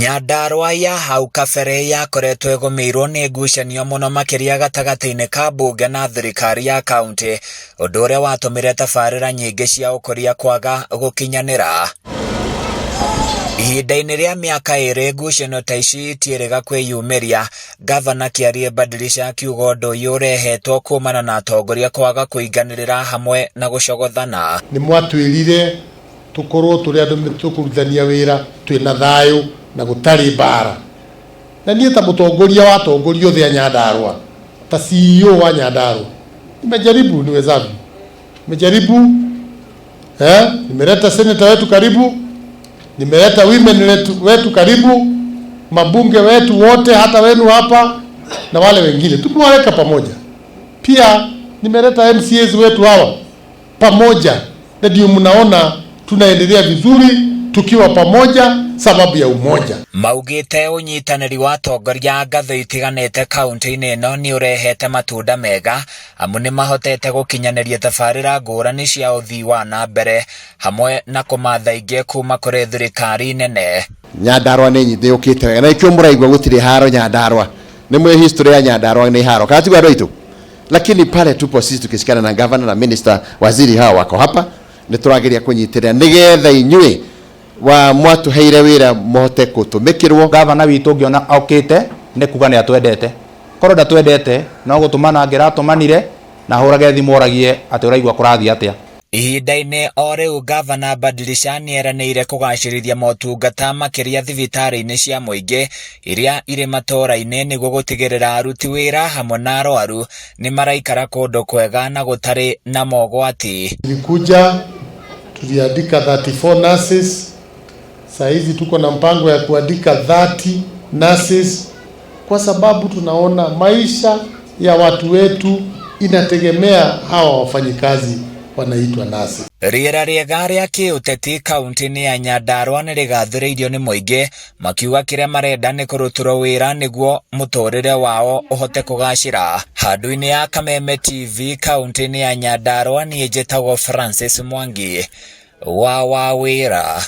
Nyandarua ya hau kabere yakoretwo ĩgũmĩirwo nĩ ngucanio mũno makĩria gatagatĩ-inĩ ka mbunge na thirikari ya kaunti, ũndũ ũrĩa watũmire tabarĩra nyingĩ cia ũkũria kwaga gũkinyanĩra. Ihinda-inĩ rĩa mĩaka ĩrĩ ngucanio ta ici itiĩrĩga kwĩyumĩria, Gavana Kĩarie Badilisha akiuga ũndũ ũyũ ũrehetwo kumana na atongoria kwaga kũiganĩrĩra hamwe na gũcogothana. Nĩ mwatwĩrire tũkorwo tũrĩ andũ tũkũrutithania wĩra twĩna thayũ na gũtarĩ mbara. Na niĩ ta mũtongoria wa atongoria othe a Nyandarua, ta CEO wa Nyandarua, nimejaribu niwezavyo, nimejaribu nimeleta senator wetu karibu, nimeleta women wetu karibu, mabunge wetu wote, hata wenu hapa na wale wengine tumewaweka pamoja. Pia nimeleta MCAs wetu hawa pamoja, na ndio mnaona tunaendelea vizuri tukiwa pamoja, sababu ya umoja. Maugĩte ũnyitanĩri wa atongoria a ngathĩ itiganĩte kaunti-inĩ ĩno nĩ ũrehete matunda mega amu nĩ mahotete gũkinyanĩria tabarĩra ngũrani cia ũthii wa na mbere hamwe na kũmatha ingĩ kuma kũrĩ thirikari nene. Nyandarua nĩ nyithĩũkĩte wega na ikĩo mũraigua gũtirĩ haro Nyandarua nĩ mwĩ history ya Nyandarua nĩ haro kana tiguo andũ aitũ, lakini pale tupo sisi tukishikana na governor na minister, waziri hawa wako hapa, nĩ tũrageria kũnyitĩrĩra nĩgetha inyuĩ wa mwatũheire wĩra mũhote kũtũmĩkĩrwo. Gavana witũ ũngĩona okĩte nĩ kuga nĩ atwendete, korwo ndatwendete no gũtũmana angĩratũmanire na ahũrage thimũ oragie atĩ ũraigua kũrathiĩ atĩa. Ihinda-inĩ o rĩu Gavana Badilisha nĩeranĩire kũgacĩrithia motungata makĩria thibitarĩ-inĩ cia mũingĩ iria irĩ matũũra-inĩ nĩguo gũtigĩrĩra aruti wĩra hamwe na arwaru nĩ maraikara kũndũ kwega na gũtarĩ na mogwati. Tulikuja tuliandika 34 nurses, saa hizi tuko na mpango ya kuandika 30 nurses kwa sababu tunaona maisha ya watu wetu inategemea hawa wafanyikazi wanaitwa nurses. Rĩera rĩega rĩa kĩũteti kaunti-inĩ ya Nyandarua nĩ rĩgathĩrĩirio nĩ mũingĩ makiuga kĩrĩa marenda nĩ kũrutĩrwo wĩra nĩguo mũtũrĩre wao ũhote kũgacĩra. Handũ-inĩ ya Kameme TV kaunti-inĩ ya Nyandarua niĩ njĩtagwo Francis Mwangi wa Wawĩra.